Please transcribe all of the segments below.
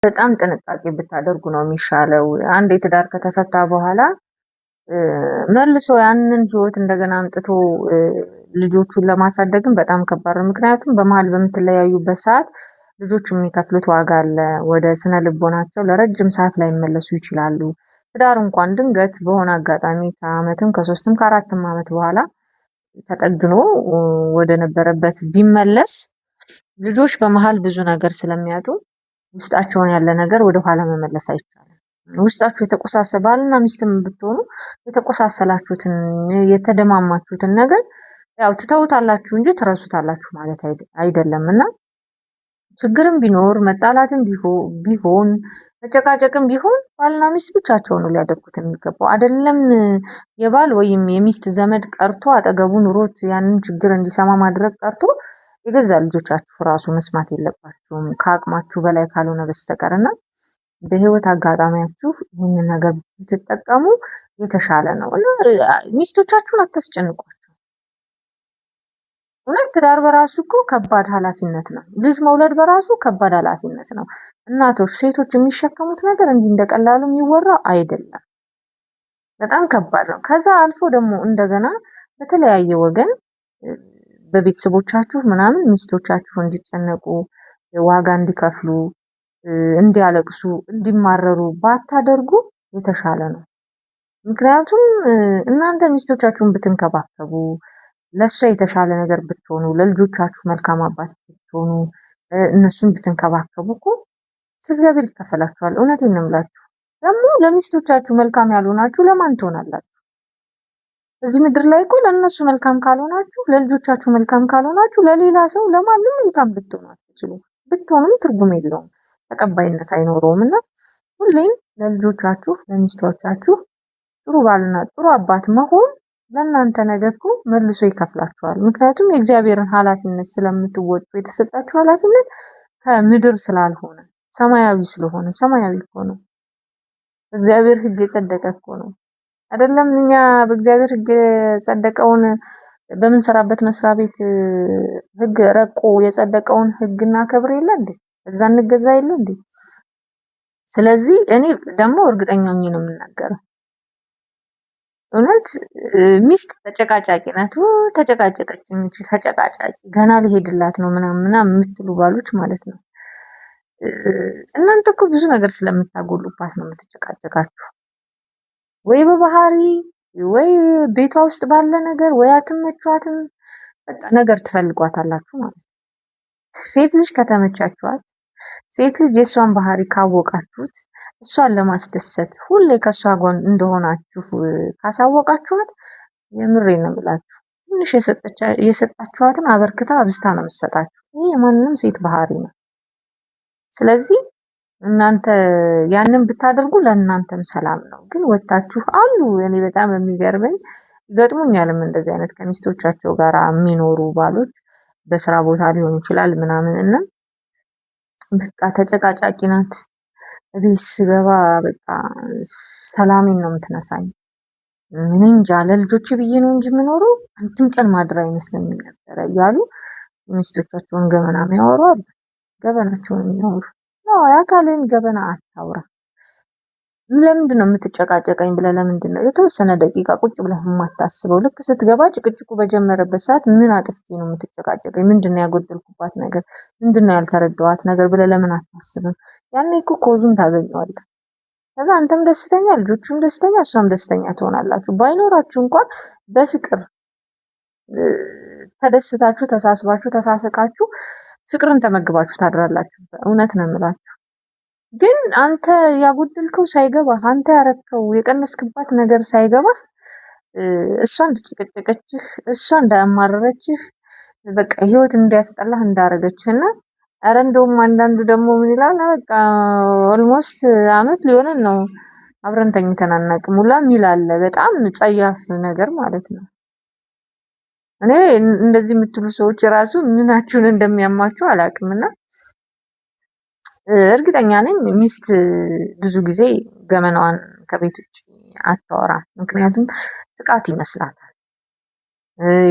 በጣም ጥንቃቄ ብታደርጉ ነው የሚሻለው። አንድ የትዳር ከተፈታ በኋላ መልሶ ያንን ህይወት እንደገና አምጥቶ ልጆቹን ለማሳደግም በጣም ከባድ ነው። ምክንያቱም በመሀል በምትለያዩበት ሰዓት ልጆች የሚከፍሉት ዋጋ አለ። ወደ ስነ ልቦናቸው ለረጅም ሰዓት ላይመለሱ ይችላሉ። ትዳር እንኳን ድንገት በሆነ አጋጣሚ ከአመትም ከሶስትም ከአራትም አመት በኋላ ተጠግኖ ወደ ነበረበት ቢመለስ ልጆች በመሀል ብዙ ነገር ስለሚያጡ ውስጣቸውን ያለ ነገር ወደኋላ መመለስ አይቻልም። ውስጣችሁ የተቆሳሰ ባልና ሚስትም ብትሆኑ የተቆሳሰላችሁትን የተደማማችሁትን ነገር ያው ትተውታላችሁ እንጂ ትረሱታላችሁ ማለት አይደለም እና ችግርም ቢኖር መጣላትም ቢሆን መጨቃጨቅም ቢሆን ባልና ሚስት ብቻቸው ነው ሊያደርጉት የሚገባው። አይደለም የባል ወይም የሚስት ዘመድ ቀርቶ አጠገቡ ኑሮት ያንን ችግር እንዲሰማ ማድረግ ቀርቶ የገዛ ልጆቻችሁ ራሱ መስማት የለባችሁም ከአቅማችሁ በላይ ካልሆነ በስተቀር። እና በህይወት አጋጣሚያችሁ ይህንን ነገር ብትጠቀሙ የተሻለ ነው እና ሚስቶቻችሁን አታስጨንቋቸው። እውነት ትዳር በራሱ እኮ ከባድ ኃላፊነት ነው። ልጅ መውለድ በራሱ ከባድ ኃላፊነት ነው። እናቶች፣ ሴቶች የሚሸከሙት ነገር እንዲህ እንደቀላሉ የሚወራ አይደለም። በጣም ከባድ ነው። ከዛ አልፎ ደግሞ እንደገና በተለያየ ወገን በቤተሰቦቻችሁ ምናምን ሚስቶቻችሁ እንዲጨነቁ፣ ዋጋ እንዲከፍሉ፣ እንዲያለቅሱ፣ እንዲማረሩ ባታደርጉ የተሻለ ነው። ምክንያቱም እናንተ ሚስቶቻችሁን ብትንከባከቡ፣ ለእሷ የተሻለ ነገር ብትሆኑ፣ ለልጆቻችሁ መልካም አባት ብትሆኑ፣ እነሱን ብትንከባከቡ እኮ ከእግዚአብሔር ይከፈላችኋል። እውነቴን ነው የምላችሁ። ደግሞ ለሚስቶቻችሁ መልካም ያልሆናችሁ ለማን ትሆናላችሁ? እዚህ ምድር ላይ እኮ ለእነሱ መልካም ካልሆናችሁ፣ ለልጆቻችሁ መልካም ካልሆናችሁ፣ ለሌላ ሰው ለማንም መልካም ብትሆኑ አትችሉም። ብትሆኑም ትርጉም የለውም፣ ተቀባይነት አይኖረውም። እና ሁሌም ለልጆቻችሁ ለሚስቶቻችሁ ጥሩ ባልና ጥሩ አባት መሆን ለእናንተ ነገ እኮ መልሶ ይከፍላችኋል። ምክንያቱም የእግዚአብሔርን ኃላፊነት ስለምትወጡ የተሰጣችሁ ኃላፊነት ከምድር ስላልሆነ ሰማያዊ ስለሆነ፣ ሰማያዊ እኮ ነው። እግዚአብሔር ሕግ የጸደቀ እኮ ነው። አይደለም እኛ በእግዚአብሔር ሕግ የጸደቀውን በምንሰራበት መስሪያ ቤት ሕግ ረቆ የጸደቀውን ሕግ እናከብር የለ እንዴ? እዛ እንገዛ የለ እንዴ? ስለዚህ እኔ ደግሞ እርግጠኛ ሆኜ ነው የምናገረው። እውነት ሚስት ተጨቃጫቂ ናት። ተጨቃጨቀችኝ፣ እቺ ተጨቃጫቂ ገና ሊሄድላት ነው ምናምን ምናምን የምትሉ ባሎች ማለት ነው። እናንተ እኮ ብዙ ነገር ስለምታጎሉባት ነው የምትጨቃጨቃችሁ። ወይ በባህሪ ወይ ቤቷ ውስጥ ባለ ነገር ወይ አትመቿትም፣ በቃ ነገር ትፈልጓታላችሁ ማለት ነው። ሴት ልጅ ከተመቻችኋት፣ ሴት ልጅ የእሷን ባህሪ ካወቃችሁት፣ እሷን ለማስደሰት ሁሌ ከእሷ ጎን እንደሆናችሁ ካሳወቃችኋት፣ የምሬን ነው የምላችሁ፣ ትንሽ የሰጣችኋትን አበርክታ አብዝታ ነው የምትሰጣችሁ። ይሄ የማንም ሴት ባህሪ ነው። ስለዚህ እናንተ ያንን ብታደርጉ ለእናንተም ሰላም ነው። ግን ወታችሁ አሉ። እኔ በጣም የሚገርመኝ ይገጥሙኛልም እንደዚህ አይነት ከሚስቶቻቸው ጋር የሚኖሩ ባሎች በስራ ቦታ ሊሆን ይችላል ምናምን እና በቃ ተጨቃጫቂ ናት። እቤት ስገባ በቃ ሰላሜን ነው የምትነሳኝ። ምን እንጃ ለልጆቼ ብዬ ነው እንጂ የምኖረው አንድም ቀን ማድር አይመስለኝም ነበረ እያሉ የሚስቶቻቸውን ገበና የሚያወሩ አሉ። ገበናቸውን የሚያወሩ፣ የአካልህን ገበና አታውራ። ለምንድን ነው የምትጨቃጨቀኝ ብለህ ለምንድን ነው የተወሰነ ደቂቃ ቁጭ ብለህ የማታስበው? ልክ ስትገባ ጭቅጭቁ በጀመረበት ሰዓት ምን አጥፍቼ ነው የምትጨቃጨቀኝ? ምንድን ነው ያጎደልኩባት ነገር? ምንድን ነው ያልተረዳኋት ነገር ብለህ ለምን አታስብም? ያኔ እኮ cause ኡን ታገኘዋለህ። ከዛ አንተም ደስተኛ፣ ልጆቹም ደስተኛ፣ እሷም ደስተኛ ትሆናላችሁ። ባይኖራችሁ እንኳን በፍቅር ተደስታችሁ ተሳስባችሁ ተሳስቃችሁ ፍቅርን ተመግባችሁ ታድራላችሁ። እውነት ነው የምላችሁ። ግን አንተ ያጎደልከው ሳይገባህ፣ አንተ ያረከው የቀነስክባት ነገር ሳይገባህ እሷ እንደጨቀጨቀችህ፣ እሷ እንዳማረረችህ፣ በቃ ህይወት እንዲያስጠላህ እንዳረገችህ እና ኧረ እንደውም አንዳንዱ ደግሞ ምን ይላል፣ በቃ almost አመት ሊሆነን ነው አብረን ተኝተን አናውቅም ሁላ የሚል አለ። በጣም ጸያፍ ነገር ማለት ነው። እኔ እንደዚህ የምትሉ ሰዎች ራሱ ምናችሁን እንደሚያማችሁ አላውቅም። እና እርግጠኛ ነኝ ሚስት ብዙ ጊዜ ገመናዋን ከቤት ውጭ አታወራም። ምክንያቱም ጥቃት ይመስላታል።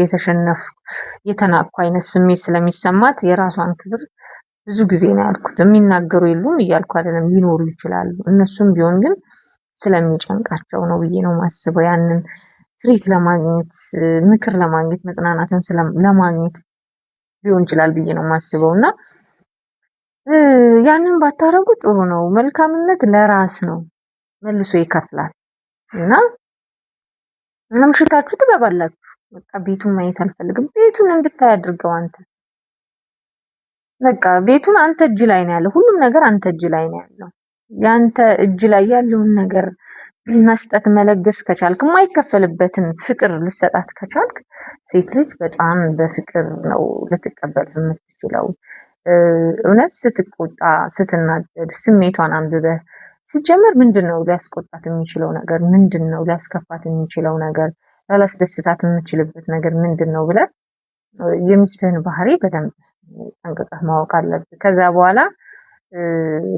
የተሸነፍኩ የተናቅኩ አይነት ስሜት ስለሚሰማት የራሷን ክብር ብዙ ጊዜ ነው ያልኩት። የሚናገሩ የሉም እያልኩ አይደለም፣ ሊኖሩ ይችላሉ። እነሱም ቢሆን ግን ስለሚጨንቃቸው ነው ብዬ ነው ማስበው። ያንን treat ለማግኘት፣ ምክር ለማግኘት፣ መጽናናትን ለማግኘት ሊሆን ይችላል ብዬ ነው ማስበው እና ያንን ባታረጉ ጥሩ ነው። መልካምነት ለራስ ነው፣ መልሶ ይከፍላል እና አምሽታችሁ ትገባላችሁ። በቃ ቤቱን ማየት አልፈልግም። ቤቱን እንድታይ አድርገው አንተ። በቃ ቤቱን አንተ እጅ ላይ ነው ያለው። ሁሉም ነገር አንተ እጅ ላይ ነው ያለው። ያንተ እጅ ላይ ያለውን ነገር መስጠት መለገስ ከቻልክ፣ የማይከፈልበትን ፍቅር ልሰጣት ከቻልክ፣ ሴት ልጅ በጣም በፍቅር ነው ልትቀበል የምትችለው። እውነት ስትቆጣ፣ ስትናደድ ስሜቷን አንብበህ ሲጀመር ምንድን ነው ሊያስቆጣት የሚችለው ነገር፣ ምንድን ነው ሊያስከፋት የሚችለው ነገር፣ ላላስደስታት የምችልበት ነገር ምንድን ነው ብለህ የሚስትህን ባህሪ በደንብ ጠንቅቀህ ማወቅ አለብህ። ከዛ በኋላ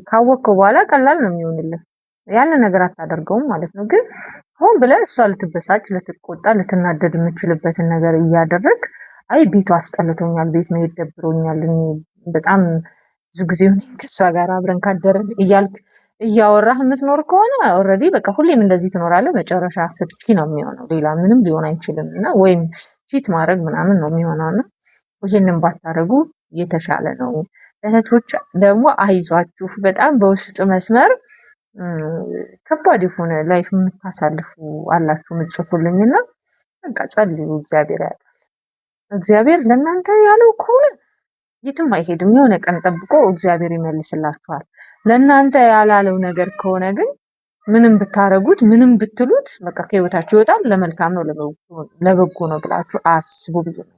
ካወቅከው በኋላ ቀላል ነው የሚሆንልህ። ያንን ነገር አታደርገውም ማለት ነው። ግን ሆን ብለህ እሷ ልትበሳጭ፣ ልትቆጣ፣ ልትናደድ የምችልበትን ነገር እያደረግ አይ ቤቱ አስጠልቶኛል፣ ቤት መሄድ ደብሮኛል፣ በጣም ብዙ ጊዜ ከእሷ ጋር አብረን ካደረን እያልክ እያወራህ የምትኖር ከሆነ already በቃ ሁሌም እንደዚህ ትኖራለህ። መጨረሻ ፍቺ ነው የሚሆነው፣ ሌላ ምንም ሊሆን አይችልም። እና ወይም cheat ማድረግ ምናምን ነው የሚሆነው። እና ይህንን ባታደርጉ የተሻለ ነው። እህቶች ደግሞ አይዟችሁ፣ በጣም በውስጥ መስመር ከባድ የሆነ life የምታሳልፉ አላችሁ የምትጽፉልኝ እና በቃ ጸልዩ፣ እግዚአብሔር ያውቃል። እግዚአብሔር ለእናንተ ያለው ከሆነ የትም አይሄድም። የሆነ ቀን ጠብቆ እግዚአብሔር ይመልስላችኋል። ለእናንተ ያላለው ነገር ከሆነ ግን ምንም ብታረጉት ምንም ብትሉት በቃ ከህይወታችሁ ይወጣል። ለመልካም ነው ለበጎ ነው ብላችሁ አስቡ ብዬ ነው።